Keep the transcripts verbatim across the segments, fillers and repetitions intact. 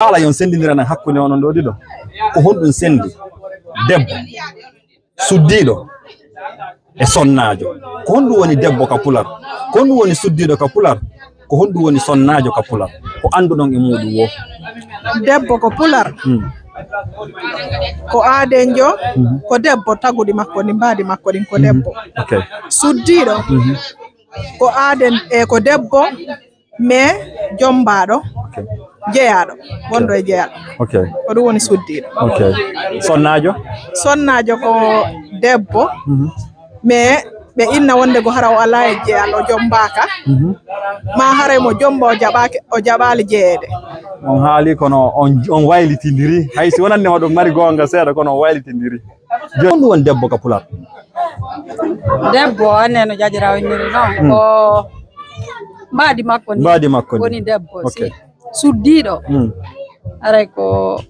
Haala yon senndindiran hakkunde onon ɗoo ɗiɗo. Ko honɗum senndi debbo suddiiɗo e sonnaajo? Ko honɗum woni debbo ka pular? Ko honɗum woni suddiiɗo ka pular? Ko honɗum woni sonnaajo ka pular? Ko annduɗon e muuɗum woo. Debbo ko pular. Hmm. Ko aadenjo, mhm, ko debbo, taguɗi makko ɗin, mbaadi makko ɗin ko, mhm, debbo. Ok. Suddiiɗo, mhm, ko aaden, e ko debbo, mais jommbaaɗo, ok, jeyaaɗo, wonɗo e jeyal. Ok. Ko ɗum woni suddiiɗo. Ok. Sonnaajo? Sonnaajo ko debbo, mhm, mais ɓe inna wonde ko hara o alaa e jeyal, o jommbaaka. Mhm. Ma haray mo jommba, o jaɓaaki, o jaɓaali jeyeede. On haali kono on, on waylitindiri. Hay si wonande ma ɗum mari goonga seeɗa, kono on waylitindiri. Jooni, honɗum woni debbo ka pular? Debbo, annen no jaajiraawo inniri non, hmm, ko mbaadi makko ni. Mbaadi makko ni. Woni debbo, ok, si. Suddiiɗo. Hmm. Haray ko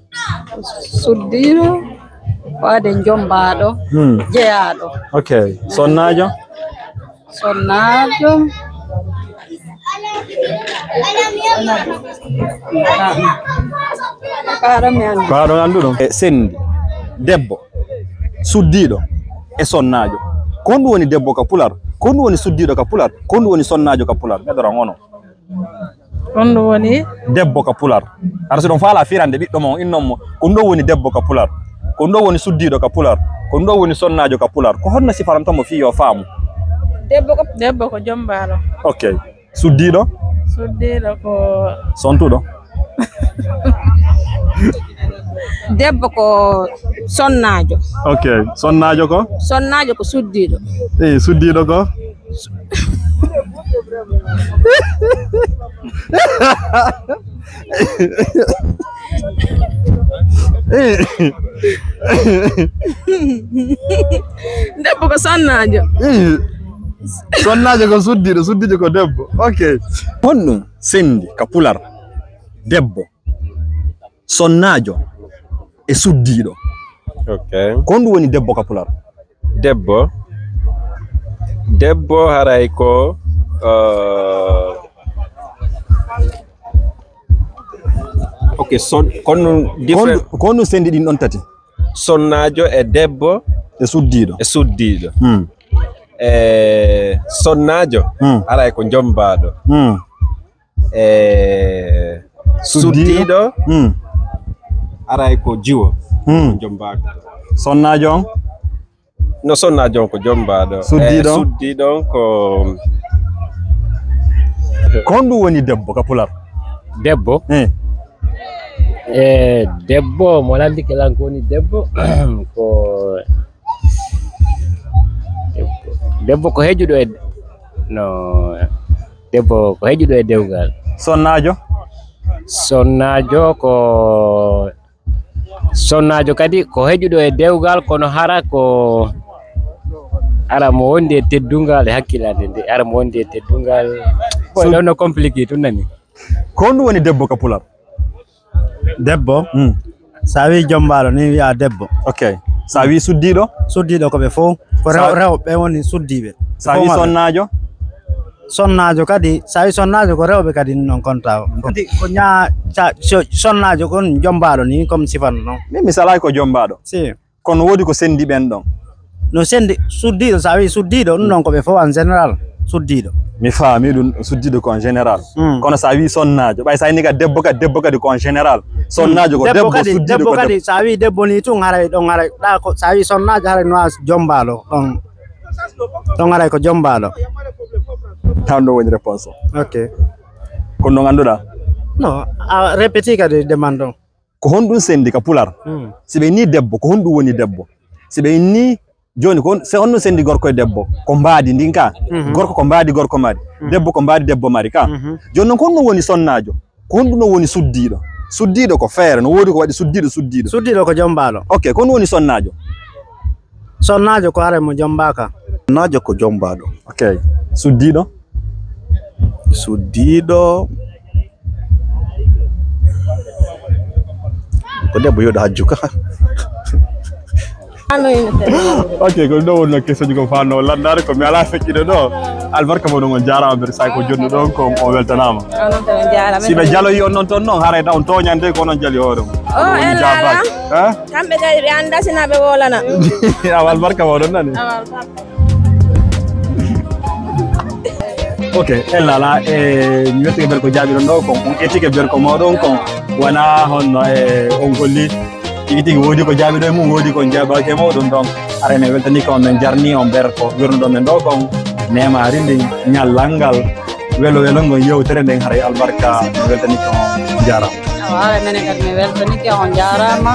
suddiiɗo, ko aaden jommbaaɗo, hmm, jeyaaɗo. Ok. Sonnaajo? Sonnaajo. Ko haɗon mi anndu. Ko haɗon anndu ɗum. E senndi debbo suddiiɗo e sonnaajo. Ko honɗum woni debbo ka pular? Ko honɗum woni suddiiɗo ka pular? Ko honɗum woni sonnaajo ka pular? Ɓe ɗoran ono. Honɗum woni? Debbo ka pular. Hara si ɗon faalaa firande ɓiɗɗo mon, innon mo, ko ɗum ɗoo woni debbo ka pular. Ko ɗum ɗoo woni suddiiɗo ka pular. Ko ɗum ɗoo woni sonnaajo ka pular. Ko honno sifaranton mo fii yo faamu? Debbo ko, debbo ko jommbaalo. Ok. Suddiiɗo? Suddiiɗo ko sontuɗo. Debbo ko sonnaajo. Ok. Sonnaajo ko? Sonnaajo ko suddiiɗo. Eh, suddiiɗo ko? Debbo ko sonnaajo. Ih, sonnaajo ko suddiiɗo, suddiiɗo ko debbo. Ok. Honɗum senndi ka pular debbo, sonnaajo e suddiiɗo? Ok. Ko honɗum woni debbo ka pular? Debbo. Debbo haray ko, uh, ok, son, kon ɗum different. Kon, kon ɗum senndi ɗin ɗon tati. Sonnaajo e debbo. E suddiiɗo. E suddiiɗo. Hmm. E sonnaajo, hmm, haray ko jommbaaɗo. Hmm. E suddiiɗo, suddiiɗo, hmm, haray ko jiwo. Hmm. Jommbaaka. Sonnaajo on? No sonnaajo on ko jommbaaɗo. Suddiiɗo? Eh, suddiiɗo on ko. Ko honɗum woni debbo ka pular? Debbo? Eh. Eh, debbo, mo lanndike lan ko woni debbo? Ko debbo, debbo ko heƴuɗo e, no, debbo ko heƴuɗo e dewgal. Sonnaajo? Sonnaajo ko Sonnaajo kadi ko heƴuɗo e dewgal, kono hara ko, hara mo wondi e teddungal e hakkilande nde, hara mo wondi e teddungal. Ko ɗon no compliqué tun nani. Ko honɗum woni debbo ka pular? Debbo? Hmm. Sa wi jommbaaɗo ni wi'a debbo. Ok. Sa wi suddiiɗo? Suddiiɗo ko ɓe fow. Ko rew-, sa-, rewɓe woni suddiiɓe. Sa wi sonnaajo? Sonnaajo kadi, sa wi sonnaajo ko rewɓe kadi non konta. Kadi ko ñaa-, sa-, so-, sonnaajo kon jommbaaɗo ni, comme sifano non. Min mi salaaki ko jommbaaɗo. Si. Kono woodi ko senndi ɓen ɗon. No senndi suddiiɗo, sa wi suddiiɗo, ɗum ɗon ko ɓe fof en général, suddiiɗo. Mi faami ɗum, suddiiɗo ko en général. Mm. Kono sa wi sonnaajo, ɓay sa inni ka debbo kadi, debbo kadi ko en général. Sonnaajo ko debbo, debbo kadi, suddiiɗo debbo ko kadi, debbo. Sa wi debbo ni tun haray ɗon haray, ɗa ko, sa wi sonnaajo haray no a jommbaaɗo ɗon. Ɗon haray ko jommbaaɗo. Tan ɗo woni réponse o. Ok. Ko non annduɗaa? Non, a répéti kadi demande on. Ko honɗum senndi ka pular? Hmm. Si ɓe inni debbo, ko honɗum woni debbo? Si ɓe inni, jooni ko hon-, se honɗum senndi gorko e debbo? Ko mbaadi ndin ka? Mhm. Gorko ko mbaadi gorko mari. Mhm. Debbo ko mbaadi debbo mari ka? Mhm. Jooni non ko honɗum woni sonnaajo? Ko honɗum ɗon woni suddiiɗo? Suddiiɗo ko feere, no woodi ko waɗi suddiiɗo, suddiiɗo. Suddiiɗo ko jommbaaɗo. Ok, ko honɗum woni sonnaajo? Sonnaajo ko haray mo jommbaaka. Sonnaajo ko jommbaaɗo. Ok. Suddiiɗo? Suddiiɗo ko debbo yoɗa hajju ka. Ok, ko ɗo wonno kesoji ko fanno landaare ko mi alaa feƴƴude ɗo. Albarka moɗon, on jaaraama, mbeɗa sawi ko jonɗo ɗon ko on weltanaama. Onon tan on jaaraama. Si ɓe jaloyi on noon toon noon, haray taw on tooñande ko onon jali hoore mum. O ella ala. Kamɓe kay ɓe annda sina ɓe wolana. Awa albarka moɗon nani. Awa albarka. Ok, ella ala, e mi wettike mbeɗa ko jaabiɗon ɗo kon, on ettike mbeɗa ko moɗon kon, wona honno e on golli. Tigi tigi woodi ko jaabiɗo e mum, woodi ko jaabaaki e muɗum. Donc, haray men weltanii ko on, men jarnii on ɓer ko wirnuɗon men ɗo kon. Neemaari ndin, ñallal ngal, welo welo ngol yewtere nden, haray albarka, men weltanii ko on, jaaraama. Awa, haray menen kadi men weltanii ko on, jaaraama.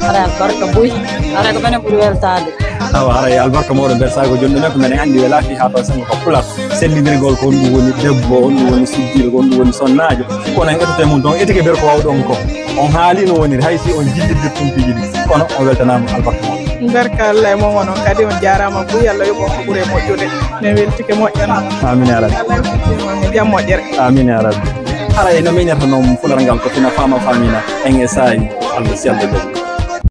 Haray albarka buy, haray ko menen ɓuri weltaade. Awa, haray albarka moɗon mbeɗa sawi ko jonɗo men, ko menen anndi welaa fii haa taw sengo ko pular. Sellindirgol ko honɗum woni debbo, honɗum woni suddiiɗo, ko honɗum woni sonnaajo. Kono en etoto e mum toon, etike mbeɗa ko waawɗon ko. On haali no woniri, hay si on jillitde tumpiiji ɗi. Kono on weltanaama albarka mon. Barka Allah e mon, onon kadi on jaaraama buy, Allah yoɓ on ko ɓuri e moƴƴude. Min weltike moƴƴon. Amin ya rabbi. Allah yoɓ on e jam moƴƴere. Amin ya rabbi. Haray no miñata noon pular ngal ko fina faama faamina. En e saayi, Allah si Allah jaɓi.